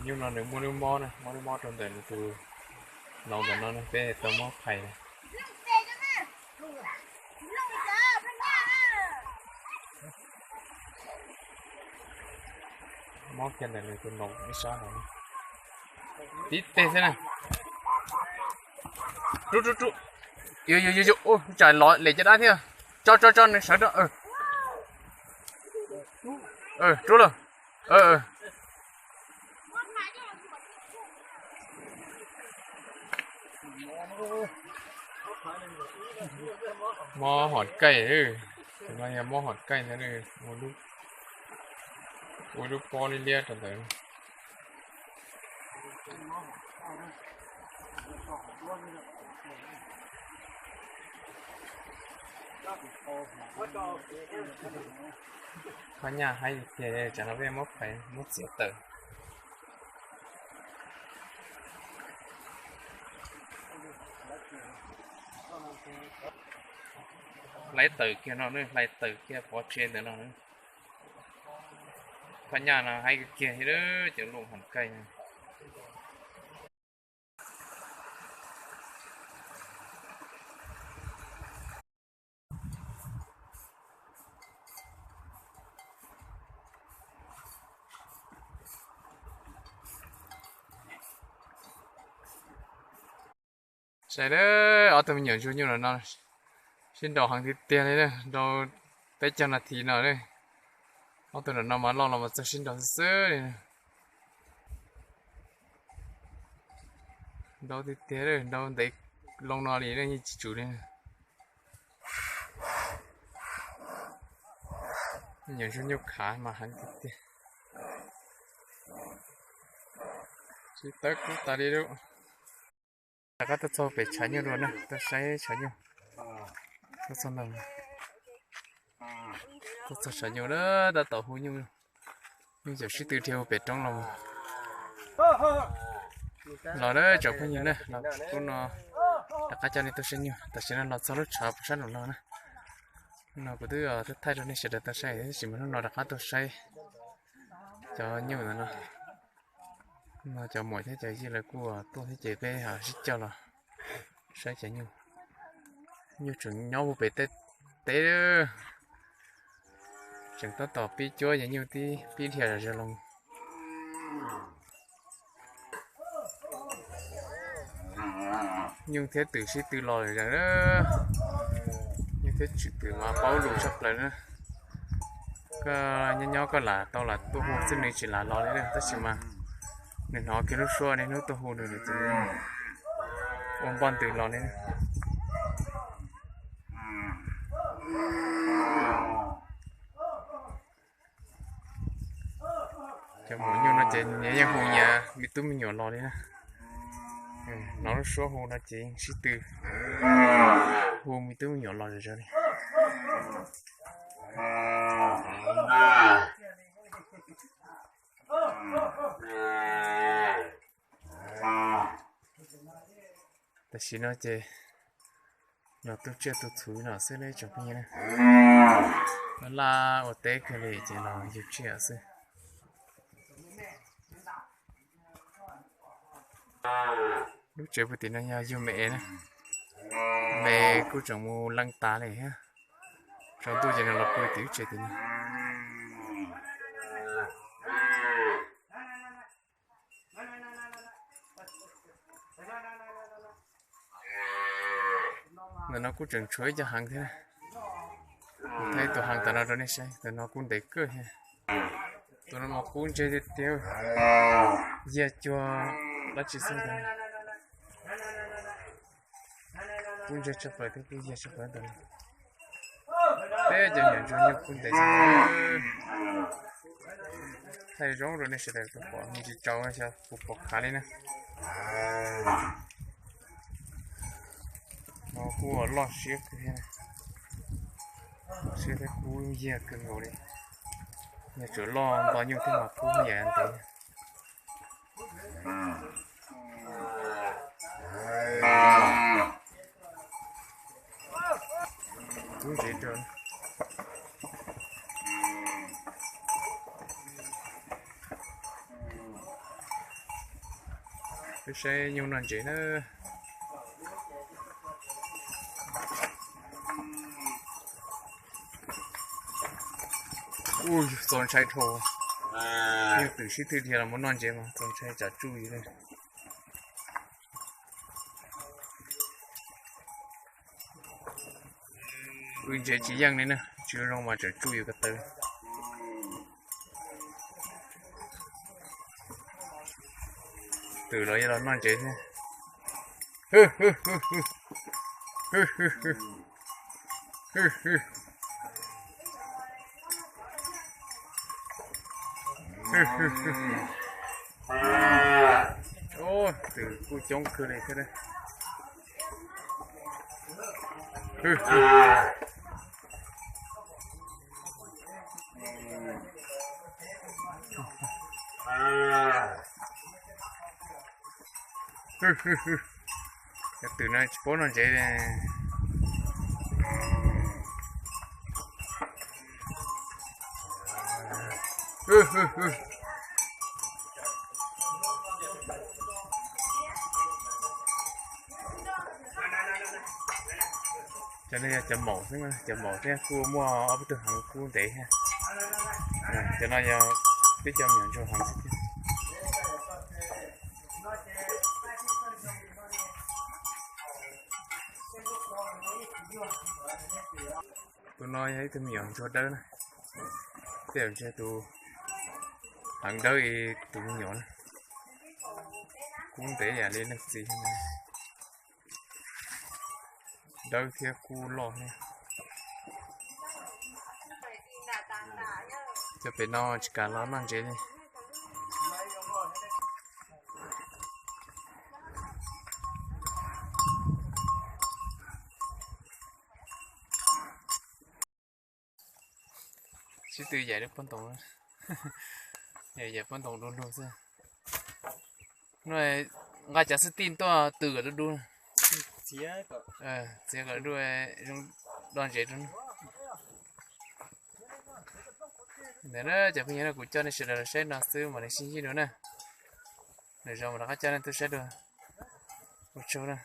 Nyuj no nws muaj lub mob na, muaj lub mob rau ntawm nws tus laus ntawm no ne, peb tau muab phais na. Mob kiag ntawm nws tus laus ib sab no. Tib teg xwb na. Rub rub rub. Yus yus yus yus, tsam lov lem caj dab thiab. Tso tso tso nws sawv rau. Rub lawm. Mob hom kaij, tus no yog mob hom kaij ntag, ua lub pob liab liab rau ntawd. Phab nyaj haib tiag, tsam no peb muab phais muab txiav tawm. Hlais tawm kiag no, hlais tawm kiag pov tseg ntawm no. Phab nyaj no haib kiag thiab, cov lub hom kaij no. Saib, ob tug me nyuam ntsuag nyuj no sib nraus heev tiag tiag li, nraus peb caug nas this no. Ob tug nram no mas loj los mas txog sib nraus xwb xwb li. Nraus tiag tiag, nraus ntev loo no li yeej tsis tsum li. Me nyuam ntsuag nyuj khav mas heev tiag tiag. Tsis tawb kub tas li lawm. Rov qab tuaj txog pem tshav nyuj dua na, tuaj saib tshav nyuj. Tuaj txog ntawm, tuaj txog tshav nyuj na, tab tom hu nyuj. Nyuj cov sib tw dhia hu pem roob los. Los na tsoom phooj ywg na, los hnub no rov qab coj nej tuaj saib nyuj. Tam sim no los txog lub tshav puag sab nraum no na. Hnub no kuv twb thaij rau nej sawv daws tau saib tab sis mas hnub no rov qab tuaj saib cov nyuj ntawm no. No cov muam thiab cov yij lawv kuj tuaj thiab ces peb ho sib coj los saib cov nyuj. Nyuj tseem nyob hu pem tej teb, tseem tab tom pib cuab cov nyuj tib pib dhia zom zaws los. Nyuj thiab twm sib tw los zom zaws. Nyuj thiab tswm twm mas paub lus tshaj plaws na. Koj nyob nyob koj lam tau lam tuaj hu xwb nws tsis lam los li na, tab sis mas nws hnov kiag lub suab niaj hnub tuaj hu nws, nws ua npoj ntws los li na. Cov maum nyuj no ces nyias yeej hu nyias me tub me nyuam los li na. Hnov lub suab hu no ces sib tw hu me tub me nyuam los zom zaws li. Tam sim no ces los tu tsiaj tu txhu no xwb na tsoom phooj ywg na. Laj ua teb kiag li ces los yug tsiaj xwb. Lub tsev puag tim no yog yug me es na. Me kuj tseem mus leej tas li thiab. Tsaus ntuj ces nws los pw tim lub tsev tim no. Ntawm no kuj tseem tshuav ib co heev thiab. Thaij tus heev tom no rau nej saib, tus no kuj ntev kawg thiab. Tus no mas kub ntseg tiag tiag, yiag cuag dab tsi xwb ntag. Kub ntseg tshaj plaws thiab kub yiag tshaj plaws ntag. Peb cov nyuam ntsuag nyuj kub ntev tshaj plaws. Thaij zoo rau nej sawv daws tau pom, nws tsis tsaus xyov puas pom khav li na. No kuj loj siab kawg thiab, siab thiab kub yiag kawg nkaus li. Yog tsuas loj nto nyuj thiab mas kub yam ntev. Kub ntsev rau. Peb saib nyuj noj ntsev na. Ub, txaus ntshai dhau. Nyuj twm sib twb dhia los mus noj ntsev mas txaus ntshai tsam tsuj yus li. Wb ntsev tsis yeej li na, tsis zoo mas tseem tsuj yus ko taw. Twm los yog los noj ntsev thiab. Twm kuj coob kawg li thiab. Cov twm no tsis paub noj ntsev li. Cov no yog cov maum xwb, cov maum thiab kuj muaj ob peb tug heev kub ntev thiab. Cov no yog peb cov me nyuam ntsuag heev xwb thiab. Tus no yog ib tug me nyuam ntsuag dawb na, tej zaum ntshe tus heev dawb ib tus me nyuam na. Kub ntev yam li leej txiv, dawb thiab kub loj thiab. Cov pem no tsis kam los noj ntsev li. Sib tw yaim lub pob ntoos, yaim pob ntoos du lug xwb. Nqa cov xwb tij tuaj twm kom du du, txiav kom du, zoo do ntsev rau. Ntawd na cov phooj ywg, kuv coj nej sawv daws los saib no xwb mam li sib ntsib dua na. Lwm zaus mam rov qab coj nej tuaj saib dua. Ua tsaug na.